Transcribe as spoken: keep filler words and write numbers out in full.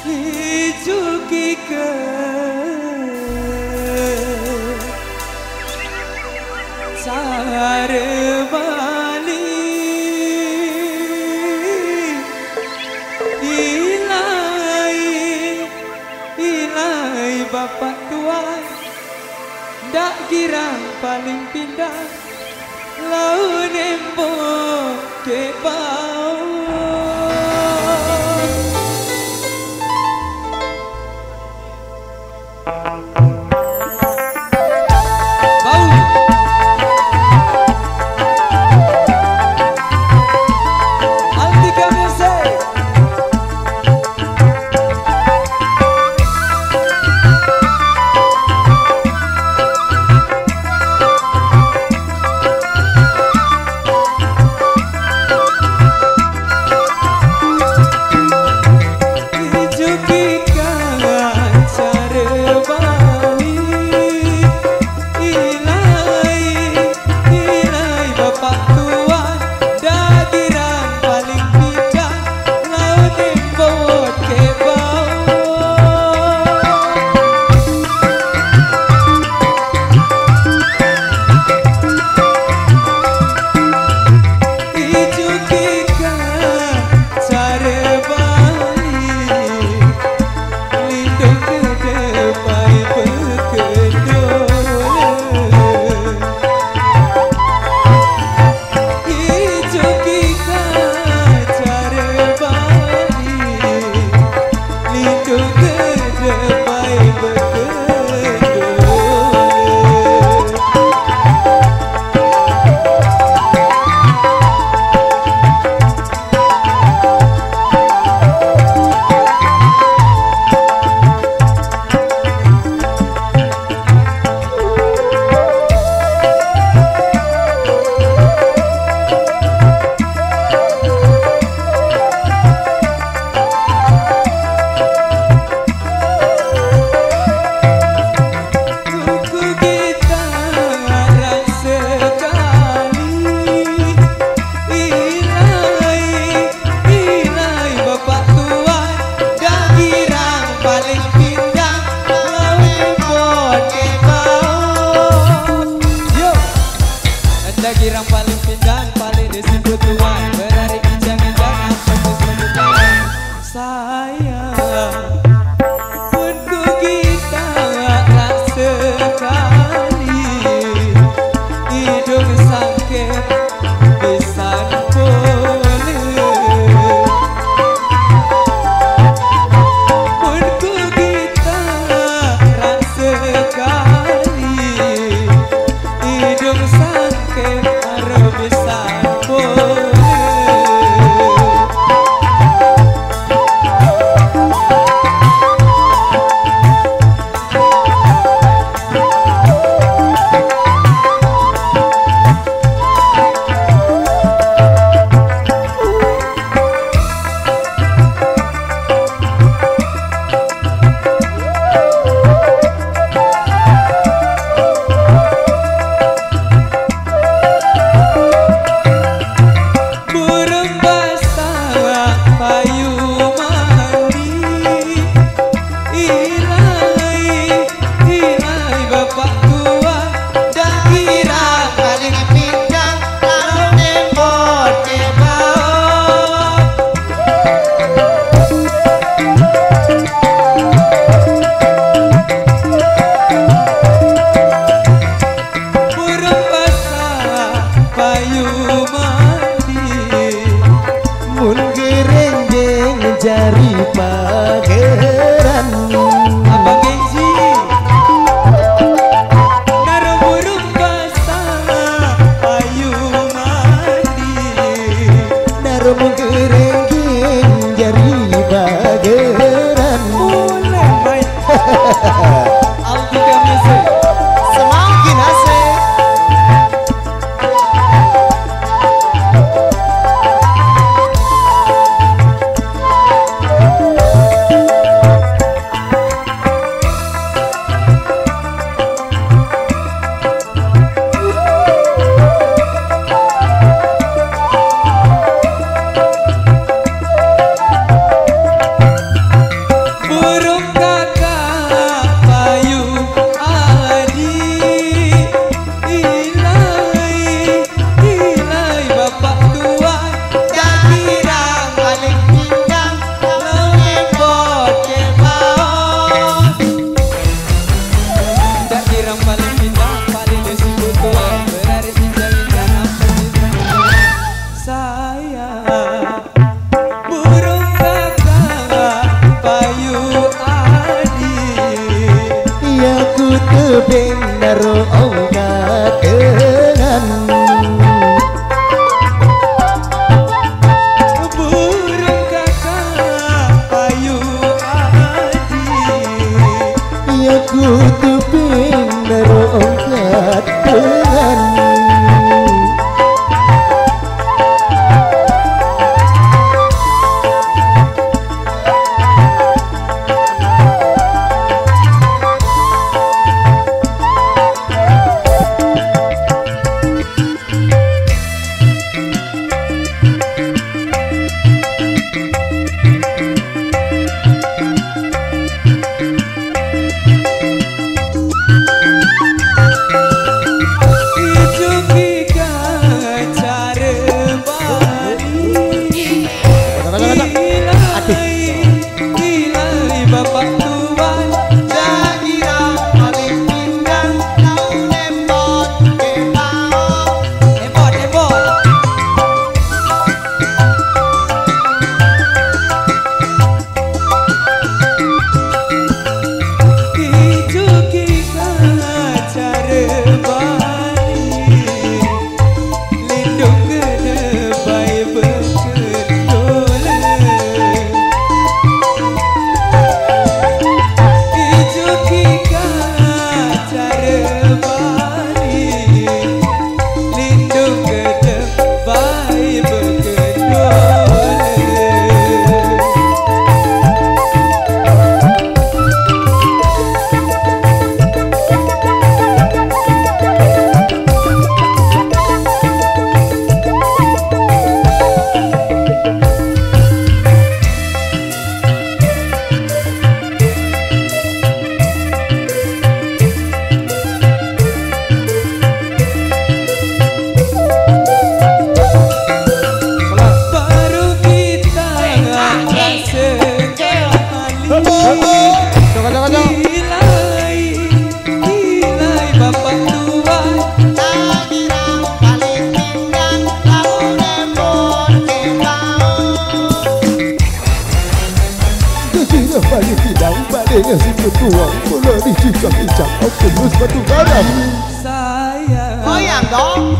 Ijuki ke sare bali ilai, ilai bapak tuan. Dak girang paling pindah, lau nembok ke bau. Bau. Altika Music. Ijuki ka cara bali, ilai, ilai bapak tuan, dak girang paling pindah, lau nembok ke bau. Ijuki ka cara bali, lindung ke depai bekendul. Ijuki ka cara bali, lindung ke depai bekendul. Ku gitara sekali, ilai, ilai bapak tuan, dak girang paling pindah, lau nembok ke bau. Yo, dak girang paling pindah, paling disebut tuan, berari injang-injang, apa disebut tuan? Sayang, pun ku gitara sekali, idung sangkep bisan pole. Pun ku gitara sekali, idung sangkep aro bisan pole. Burung basah payu mandi, ilai, ilai bapak tuan, dak girang paling pindah, lau nembok ke bau. Burung basah payu mandi. Mun gerenjeng jari pageran. Apa gengsi? Naro burung basah payu mandi. Naro mun gerenjeng jari pageran. Mulai main. Altika Music. Semakin asik. Así que tú, tú le dices a mi chapa que no es para tu cara. Goyang dong.